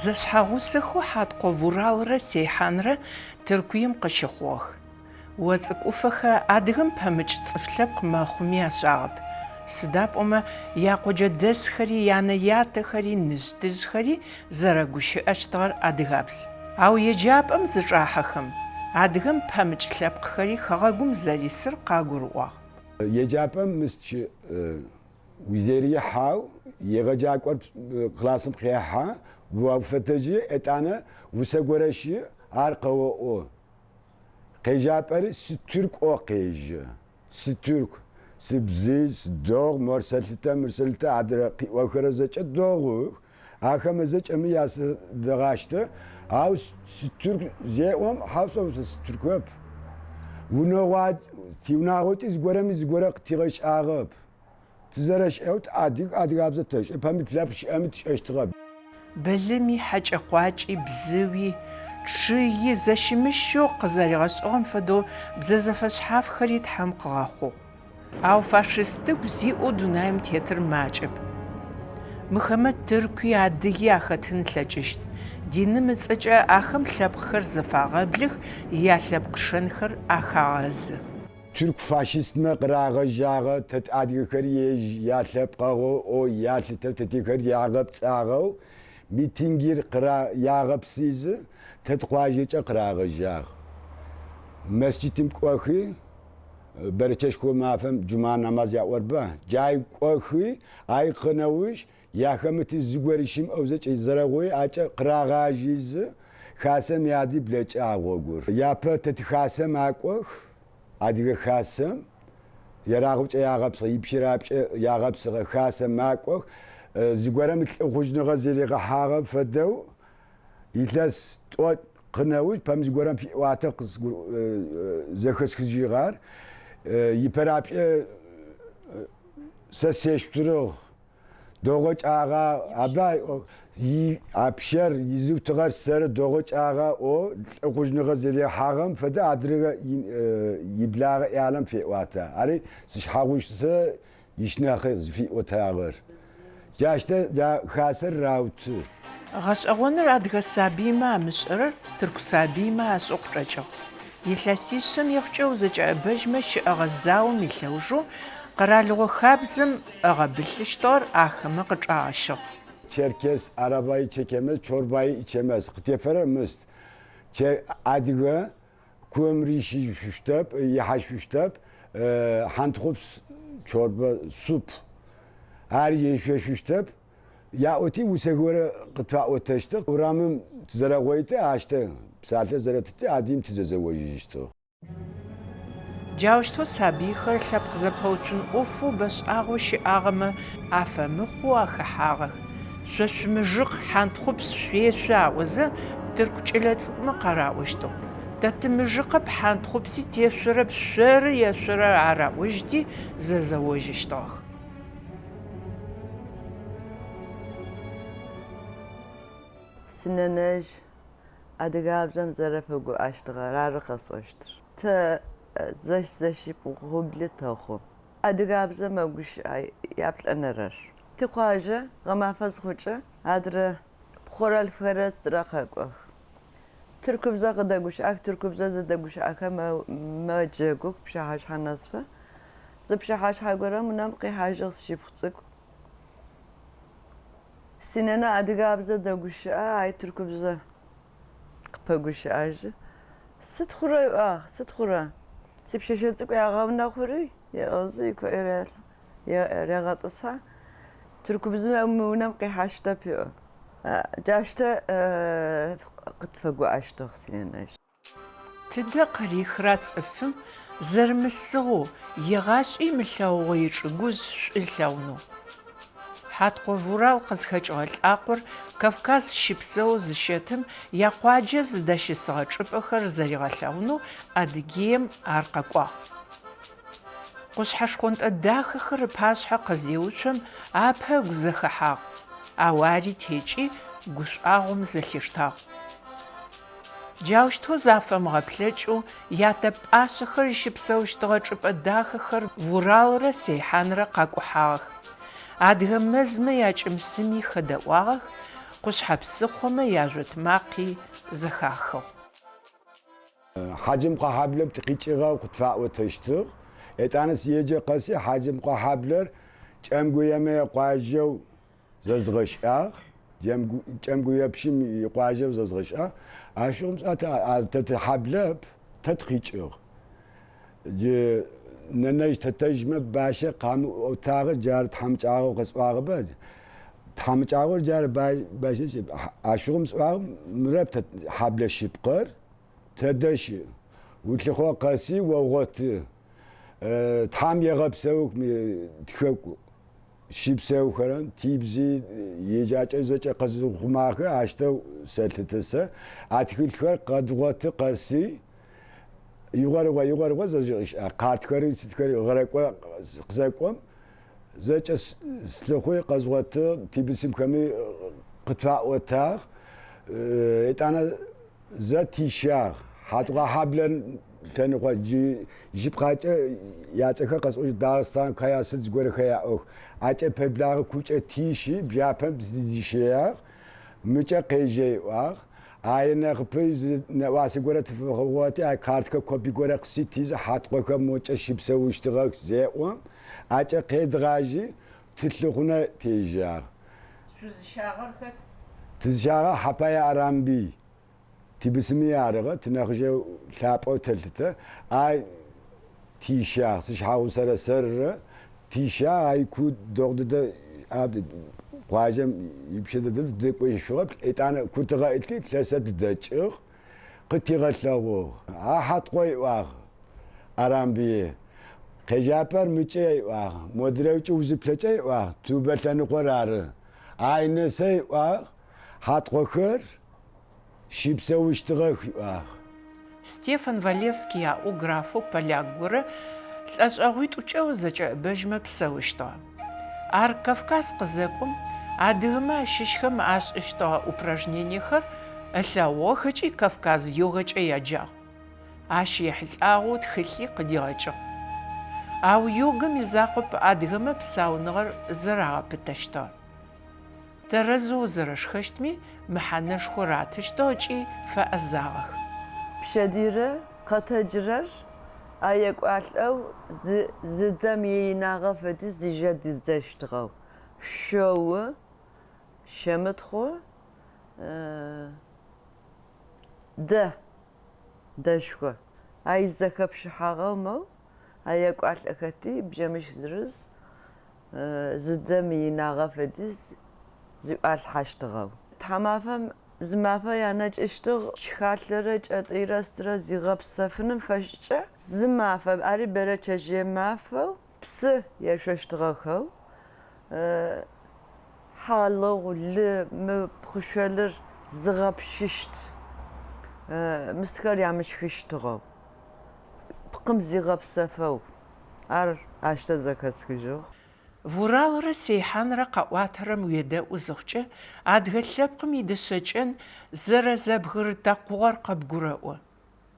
Зэшъхьэгъусэхэу Хьаткъо Вуралрэ Сейхьанрэ Тыркуем къыщыхъугъэх. Оцӏыкӏуфэхэ адыгэм пэмыкӏ цӏыф лъэпкъ мэхъуми ашӏагъэп. Сыда пӏомэ якъоджэдэсхэри, янэ-ятэхэри, ныжъ-тыжъхэри зэрэгущыӏэщтыгъэр адыгабз. Ау еджапӏэм зычӏахьэхэм, адыгэм пэмыкӏ лъэпкъхэри хэгъэгум зэрисыр къагурыӏуагъ. Еджапӏэм мыст узэрихьэу егъэджакӏор классым къехьэ, уфэтэджы, етӏанэ усэ горэ щыӏ, ар къэоӏо. Къежьапӏэри сытырку ӏо къежьэ. Сытырку, сыбзый, сыдэгъу, мор сэлъытэ, мыр сэлъытэ, адрэ къыӏохэрэр зэкӏэ дэгъух. Ахэмэ зэкӏэми ясэдэгъаштэ, ау сытырку зеӏом, хьау сӏоу сэ сытыркоп. Унэгъуа, тиунагъокӏи зыгорэми зыгорэ къытигъэшӏагъэп. Тызэрэщыӏэу тыадыг, адыгабзэ тэшӏэ, пэмыкӏ лъэпкъ щыӏэми тшӏэщтыгъэп. Былыми, хьэкӏэ-къуакӏи, бзыуи, чъыги зэщымыщэу къызэригъэшӏыгъэм фэдэу бзэ зэфэшъхьафхэри Тхьэм къыгъэхъугъ. Ау фашистыгу зиӏэу дунаим тетыр макӏэп. Мыхэмэ тыркуи адыги ахэтын ылъэкӏыщт. Диным ыцӏэкӏэ ахэм лъэпкъхэр зэфагъэблых, ялъэпкъ шэнхэр ахагъэзы. Тырку фашистмэ къырагъэжьагъэ тэ тыадыгэхэр ежь ялъэпкъэгъоу ӏоу ялъытэу тэтихэр ягъэпцӏагъэу митингир ягъэпсызы тэ тикъуаджэкӏэ къырагъэжьагъ. Мэсджытым кӏохи, бэрэчэшхо мафэм джума намаз яӏорба, джай кӏохи, ай къынэуж яхэмыти зыгори щымыӏэу зэкӏэ зэрэгъуи акӏэ къырагъажьизы, хасэм яди блэкӏы а гъогур. Япэ тэ тихасэм акӏох, Адыгэ Хасэм ерагъукӏэ ягъэпсыгъэ, ипщырапкӏэ ягъэпсыгъэ хасэм макӏох, зыгорэм лӏыхъужъныгъэ зэригъэхьагъэм фэдэу илъэс тӏокӏ къынэуж пэм зыгорэм фиӏуатэ зэхэсхыжьыгъэр, ипэрапкӏэ сэ сешъутырыгъ. Догъокӏагъа аба апщэр изыутыгъэр сэры догъокӏагъа ӏо лӏыхъужъныгъэ зэрихьагъэм фэдэ адыгэ иблагъэ ӏялэм феӏуатэ. Ари сишъхьэгъусэ ишнахъ зыфиӏотагъэр. Джащтэ джа хасэр рауты. Гъэшӏэгъоныр адыгэ сабыймэ амышӏэрэр тырку сабыймэ ашӏэу къычӏэкӏыгъ. Илъэсишъэм ехъукӏэ узэкӏэӏэбэжьмэ щыӏэгъэ заом илъэужэу къэралыгъо хабзэм ыгъэбылъыщтыгъэр ахэмэ къычӏагъэщыгъ. Черкес arabayı çekemez, çorbayı içemez. Къытефэрэр мыст. Адыгэ кум рищышъущтэп, ихьашъущтэп, хьантхъупс чорбэ, суп, ар ешъошъущтэп. Яӏоти усэ горэ къытфаӏотэщтыгъ. Урамым тызэрэгъоити, ащтэ псалъэ зэрэтыти, адыим тызэзэожьыщтыгъ. Джаущтэу сабыйхэр лъэпкъ зэпэуцун ӏофэу бэшӏагъэу щыӏагъэмэ афэмыхъоу ахэхьагъэх. Шъо шъумыжыкъ, хьантхъупс шъуешъу аӏозэ, тырку кӏэлэцӏыкӏумэ къараӏощтыгъ. Тэ тымыжыкъэп, хьантхъупси тешъорэп, шъоры ешъорэр араӏожьыти, зэзэожьыщтыгъэх. Синэнэжъ Адыгабзэм зэрэфэгуӏэщтыгъэр ары къэсӏощтыр. Тэ зэш-зэшыпхъублы тэхъу. Адыгабзэ мэгущыӏэ яплӏэнэрэр. Тикъуаджэ гъэмафэ зыхъукӏэ адрэ пхъорэлъфхэрэ сыдрэ къэкӏох. Тыркубзэ къыдэгущыӏэх, тыркубзэ зэдэгущыӏэхэ мэджэгух пчыхьашъхьэ нэсфэ. Зы пчыхьашъхьэ горэм унэм къихьажьыгъ сшыпхъу цӏыкӏу. Синэнэ адыгабзэ дэгущыӏэ, ай тыркубзэ къыпэгущыӏэжьы. Сыд хъурэ ыӏуагъ, сыд хъурэ? Сипшъэшъэ цӏыкӏу ягъэунэхъури, еӏозы регъэтӏысхьэ. Тыркубзэ мы унэм къихьащтэп еӏо. Джащтэ къытфэгуӏэщтыгъ синэнэжъ. Тыдэ къырихра цӏыфым зэрымысыгъэу, егъашӏи ымылъэгъугъэ ичӏыгужъ шӏу ылъэгъунэу? Хьаткъо Вурал къызхэкӏыгъэ лӏакъор Кавказ щыпсэоу зыщэтым якъуаджэ зыдэщысыгъэ чӏыпӏэхэр зэригъэлъэгъунэу Адыгеем ар къэкӏуагъ. Къушъхьэ шхъонтӏэ дахэхэр ыпашъхьэ къызеуцом апэ ыгу зэхэхьагъ, ау ари текӏи гушӏуагъом зэлъиштагъ. Джаущтэу зафэмыгъэплъэкӏэу ятэ пӏашъэхэр зыщыпсэущтыгъэ чӏыпӏэ дахэхэр Вуралрэ Сейхьанрэ къакӏухьагъэх. Адыгэ мэзмэ якӏым-сыми хэдэӏуагъэх. къушъхьэ псыхъомэ яжъот макъи зэхахыгъ. Хьаджэмыкъо хьаблэм тыкъикӏыгъэу къытфаӏотэщтыгъ. Етӏанэ сыеджэ къэси Хьаджэмыкъо хьаблэр Кӏэмгуемэ якъуаджэу зэзгъэшӏагъ. Кӏэмгуепщым икъуаджэу зэзгъэшӏагъ. Ащыгъум сӏуагъэ, ар тэ тихьаблэп, тэ тыкъикӏыгъ. Джы нэнэжъ тэтэжъмэ бащэ къамыӏотагъэр джары тхьамыкӏагъоу къэсӏуагъэба. Тхьамыкӏагъор джары бащэ ащыгъум сӏуагъ, мырэп тэ хьаблэ шъыпкъэр, тэдэ щыӏ. Улъыхъо къэси огъоты. Тхьам егъэпсэух мы тхэку щыпсэухэрэм тибзи еджакӏэр зэкӏэ къэзыухъумагъэхэр ащтэу сэлъытэ сэ. А тхылъхэр къэдгъоты къэси игъорыгъо игъорыгъо зэзгъэшӏагъ. Картхэри сытхэри гъэрекӏо къызэкӏом зэкӏэ слъыхъуи къэзгъотыгъ, тибысымхэми къытфаӏотагъ. Етӏанэ Зэ тищагъ. Хьатыкъохьаблэ лъэныкъо джы жьыпкъакӏэ яцӏэхэр къэсӏожь Дагъыстан кая сыд зыгорэхэр яӏох. Акӏэ пэблагъэ кукӏэ тищи, бжапэм зыдищэягъ, мыкӏэ къежьэ ыӏуагъ. Ае нахьыпэ зы нэӏуасэ горэ тыфэхъугъэти, а карткэ копи горэ къыситызэ Хьаткъохэр мокӏэ щыпсэущтыгъэх зеӏом, акӏэ къедгъажьи, тылъыхъунэ тежьагъ. Шъузыщагъэр хэт? Тызыщагъэр Хьэпае Арамбый. Тибысыми арыгъэ, тинахьыжъэу лъапӏэу тэлъытэ. Ай тищагъ, сишъхьэгъусэрэ сэррэ тищагъ, ай ку дэгъу дэдэ къуаджэм ипшъэ дэдэ тыдэкӏошъугъэп, етӏанэ ку тыгъэӏылъи лъэсэ тыдэкӏыгъ, къытигъэлъэгъугъ. А Хьаткъо ыӏуагъ Арамбые. Къежьапӏэр мыкӏэ ыӏуагъ, модрэмкӏэ узыплъэкӏэ ыӏуагъ, Тубэ лъэныкъор ары. Айнэсэ ыӏуагъ, Хьаткъохэр щыпсэущтыгъэх ыӏуагъ. Стефан Валевский аӏоу графэу поляк горэ лӏэшӏэгъуитӏукӏэ узэкӏэӏэбэжьмэ псэущтыгъэ. Ар Кавказ къызэкӏом, адыгэмэ ащыщхэм ашӏыщтыгъэ упражнениехэр ылъэгъугъэх ыкӏи кавказ йогэкӏэ яджагъ. Ащ ехьылӏагъэу тхылъи къыдигъэкӏыгъ. Ау йогэм изакъоп адыгэмэ псауныгъэр зэрагъэпытэщтыгъэр. Тэрэзэу зэрэшхэщтми мэхьанэшхо ратыщтыгъ ыкӏи фэӏэзагъэх. Пщэдыйрэ къэтэджырэр а екӏуалӏэу зы дэм иинагъэ фэдиз зыжэ дидзэщтыгъэу, шъоу, щэмытхъу, дэ, дэшхо. Ай зэхэпшыхьагъэу мэу а екӏуалӏэхэти бжьэмыщх зырыз зы дэм иинагъэ фэдиз зыӏуалъхьащтыгъэу. Тхьамафэм зы мафэ янэкӏыщтыгъ, шхалъэрэ кӏэтӏыйрэ сыдрэ зигъэпсэфыным фэшӏкӏэ зы мафэ, ари бэрэ чэзжъые мафэу, псы ешъощтыгъэхэу, хьалыгъу, лы, мы пкъышъолыр зыгъэпщыщт мысхэр ямышхыщтыгъэу, пкъым зигъэпсэфэу. Ар ащтэ зэхэсхыжьыгъ. Вуралрэ Сейхьанрэ къаӏуатэрэм уедэӏу зыхъукӏэ, адыгэ лъэпкъым идышъэ кӏэн зэрэзэбгырытэкъугъэр къыбгурэӏо.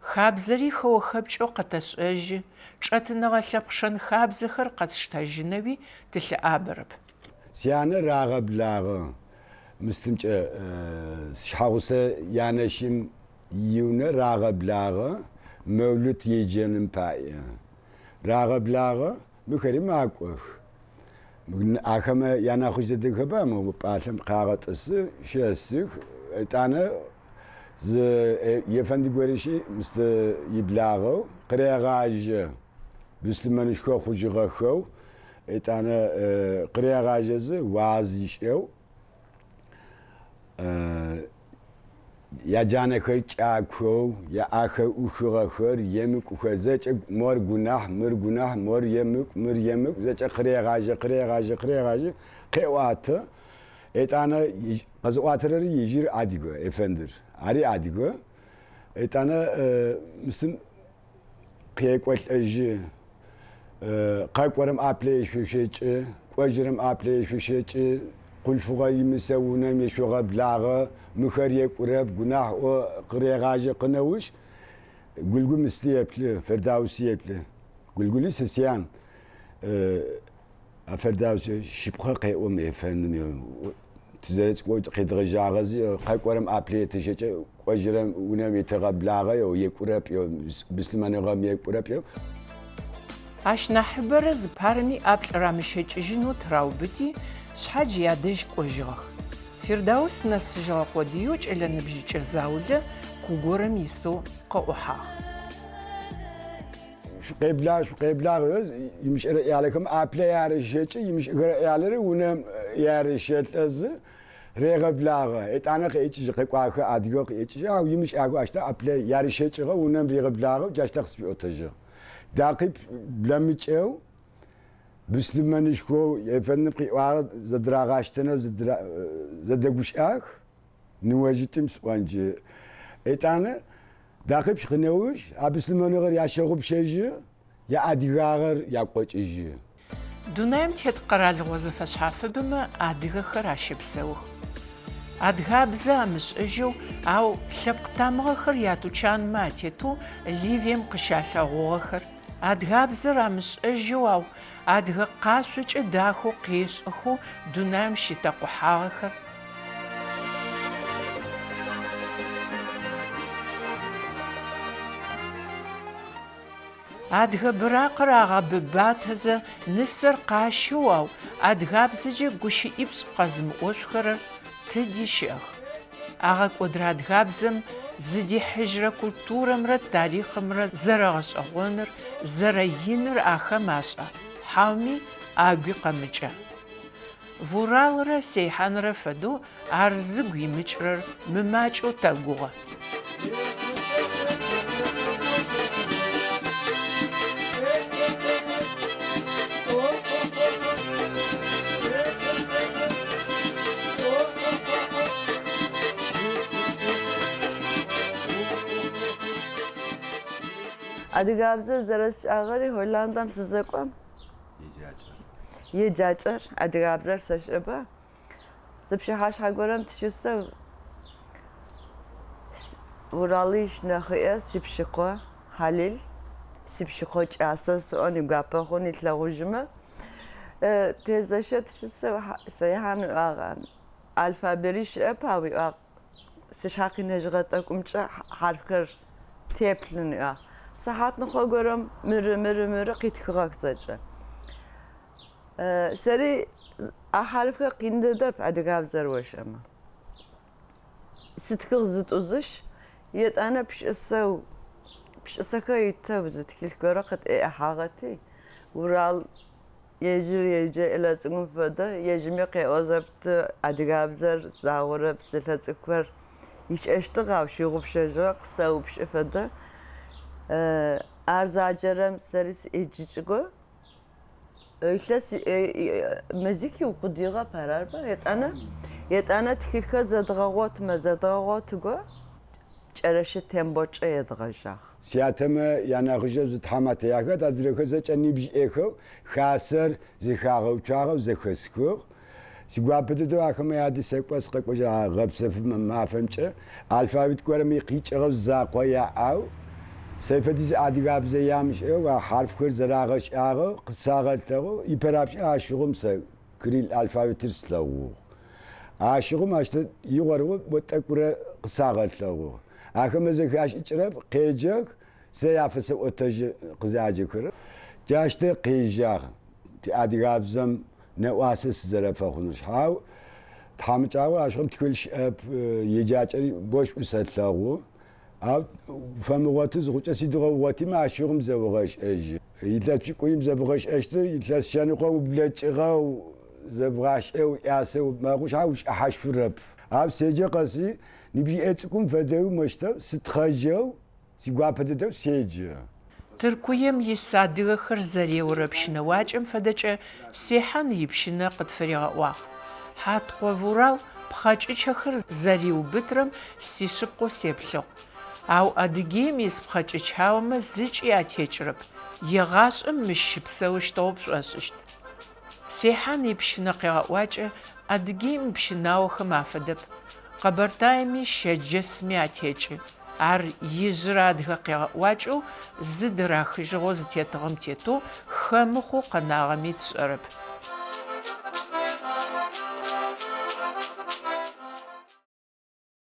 Хабзэри хэо-хэпкӏэу къэтэшӏэжьы, чӏэтынэгъэ лъэпкъ шэн-хабзэхэр къэтштэжьынэуи тылъыӏабэрэп. Сянэ рагъэблагъэ мыстымкӏэ сшъхьэгъусэ янэшым иунэ рагъэблагъэ мэулут еджэным пае. Рагъэблагъэ, мыхэри макӏох. Ахэмэ янахъыжъ дэдэхэба мы пӏалъэм къагъэтӏысы, щэсых. Етӏанэ зы ефэнды гори щыӏ, мыстэ иблагъэу, къырегъажьэ. Быслъымэнышхо хъужьыгъэхэу, етӏанэ къырегъажьэзы уаз ишӏэу. Яджанэхэр кӏакоу, яӏахэр ӏухыгъэхэр, емыкӏухэр зэкӏэ мор гунахь, мыр гунахь, мор емыкӏу, мыр емыкӏу, зэкӏэ къырегъажьэ, къырегъажьэ, къырегъажьэ, къеӏуатэ. Етӏанэ къэзыӏуатэрэри ежьыр адыгэ, ефэндыр. Ари адыгэ. Етӏанэ мысым къекӏолӏэжьы. Къэкӏорэм ӏаплӏэ ешъущэкӏы, кӏожьырэм ӏаплӏэ ешъущэкӏы, хъулъфыгъэ имысэ унэм ешъогъэблагъэ, мыхэр екӏурэп, гунахь ӏо къырегъажьэ къынэуж, Гулгу мысли еплъы, Фердауси еплъы. Гулгули сэ сян. А Фердауси шъыпкъэ къеӏо мы ефэндым. Тызэрэцӏыкӏоу къедгъэжьагъэзи, къэкӏорэм ӏаплъэ етэщэкӏэ, кӏожьырэм унэм етэгъэблагъэ еӏо, екӏурэп еӏо, быслъымэныгъэм екӏурэп еӏо. Ащ нахьыбэрэ зыпарэми ӏаплӏ рамыщэкӏыжьынэу тыраубыти, шъхьадж ядэжь кӏожьыгъэх. Фирдаус нэсыжьыгъэ къодыеу кӏэлэ ныбжьыкӏэ заулэ ку горэм исэу къыӏухьагъ. Шъукъеблагъ, шъукъеблагъ ыӏозэ, имышӏэрэ ӏялэхэм ӏаплъэ ярещэкӏы, имышӏыхэрэ ӏялэри унэм ярещэлӏэзы, регъэблагъэ. Етӏанэ къеӏыкӏыжьы, къэкӏуагъэхэ адыгэу къеӏыкӏыжьы, ау имышӏахэу ащтэ ӏаплъэ ярищэкӏыгъэу унэм ригъэблагъэу джащтэ къысфиӏотэжьыгъ. Дакъикъ блэмыкӏэу быслъымэнышхоу ефэндым къыӏуагъэр зэдырагъаштэнэу зэдэгущыӏэх, ныожъитӏум сӏонджы. Етӏанэ Дакъипшӏ къынэуж а быслъымэныгъэр ящэгъупшэжьы, яадыгагъэр ягу къэкӏыжьы. Дунаим тет къэралыгъо зэфэшъхьафыбэмэ адыгэхэр ащэпсэух. Адыгабзэ амышӏэжьэу, ау лъэпкъ тамыгъэхэр ятучанмэ атетэу Ливием къыщалъэгъугъэхэр, адыгабзэр амышӏэжьэу, ау адыгэ къашъокӏэ дахэу къешӏэхэу дунаим щитэкъухьагъэхэр, Адыгэ быракъыр агъэбыбатэзэ нысэр къащэу, ау адыгабзэкӏэ гущыӏипшӏ къэзымыӏошъухэрэр тыди щыӏэх. Агъэкӏодырэ адыгабзэм зыдихьыжьырэ культурэмрэ тарихъымрэ зэрэгъэшӏэгъоныр, зэрэиныр ахэм ашӏа, хьауми агуи къэмыкӏа? Вуралрэ Сейхьанрэ фэдэу ар зыгу имыкӏырэр мымакӏэу тэгугъэ. Адыгабзэр зэрэсшӏагъэри Холландам сызэкӏом. Еджакӏэр, адыгабзэр сэшӏэба? Зы пчыхьашъхьэ горэм тыщысэу Уралы ышнахьыжъ сипщыкъо Хьалил, сипщыкъо кӏасэ сӏон игуапэ хъун илъэгъужьымэ, тезэщэ тыщысэу Сейхьан ыӏуагъ, алфабери щыӏэп, ау ыӏуагъ, сшъхьэ къинэжьыгъэ тӏэкӏумкӏэ хьарфхэр теплъын ыӏуагъ. Сыхьатныкъо горэм мыры, мыры, мыры къитхыгъэх зэкӏэ. Сэри а хьарыфхэр къин дэдэп адыгабзэр ошӏэмэ. Сытхыгъ зытӏу-зыщ, етӏанэ пшысэу, пшысэхэр итэу зы тхылъ горэ къытӏэӏэхьагъэти, Урал ежьыр еджэ кӏэлэ цӏыкӏум фэдэ, ежьыми къеӏо зэпыты адыгабзэр загъорэ псэлъэ цӏыкӏухэр ышӏэщтыгъ, ау щыгъупшэжьыгъэ, къысэупчӏы фэдэ. Ар заджэрэм сэри седжыкӏыгъ. Илъэс мэзих иукъудыигъэп ар, арба? Етӏанэ, етӏанэ тхылъхэр зэдгъэгъотмэ, зэдгъэгъотыгу Кӏэрэщэ Темботкӏэ едгъэжьагъ. Сятэмэ янахьыжъэу зы тхьаматэ яхэт, адрэхэр зэкӏэ нибжь иӏэхэу хасэр зэхагъэуцуагъэу зэхэсхыгъ. Сигуапэ дэдэу ахэмэ ядэжь сэкӏо, сыкъэкӏожьы а гъэпсэф мафэмкӏэ. Алфавит горэми къикӏыгъэу закъо яӏэу, сэ фэдиз адыгабзэ ямышӏэу а хьарфхэр зэрагъэшӏагъэу къысагъэлъэгъоу, ипэрапшӏэ ащыгъум сэ кирилл алфавитыр слъэгъугъ. Ащыгъум ащ игъорыгъоу бо тӏэкӏурэ къысагъэлъэгъугъ. Ахэмэ зэхашӏыкӏырэп, къеджэх, сэ яфэсэӏотэжьы къызаджэхэрэр. Джащтэу къежьагъ тиадыгабзэм нэӏуасэ сызэрэфэхъуныр. Ау тхьамыкӏагъо ащыгъум тхылъ щыӏэп, еджакӏэри бо шӏу сэлъэгъу. Ау фэмыгъоты зыхъукӏэ сыдигъо угъотимэ ащыгъум зэогъэшӏэжьы. Илъэс пшӏыкӏуим зэбгъэшӏэщтыр илъэс шъэныкъо ублэкӏыгъэу зэбгъашӏэу ӏясэу мэхъушъ, ау ушӏыхьашъурэп. Ау седжэ къэси ныбжьыӏэ цӏыкӏум фэдэу мощтэу сытхъэжьэу Сигуапэ дэдэу седжэ. Тыркуем ис адыгэхэр зэреорэ пщынэуакӏэм фэдэкӏэ Сейхьан ипщынэ къытфыригъэӏуагъ. Хьаткъо Вурал пхъэкӏычэхэр зэриубытрэм сишъыпкъэу сеплъыгъ. Ау Адыгеим ис пхъэкӏычаомэ зыкӏи атекӏырэп, егъашӏэм мыщ щыпсэущтыгъэу пшӏошӏыщт. Сейхьан ипщынэ къегъэӏуакӏэ Адыгеим ипщынаохэм афэдэп, Къэбэртаеми Щэрджэсми атекӏы. Ар ижъырэ адыгэ къегъэӏуакӏэу зыдырахыжьыгъэу зытетыгъэм тетэу хэмыхъоу къэнагъэми тшӏэрэп.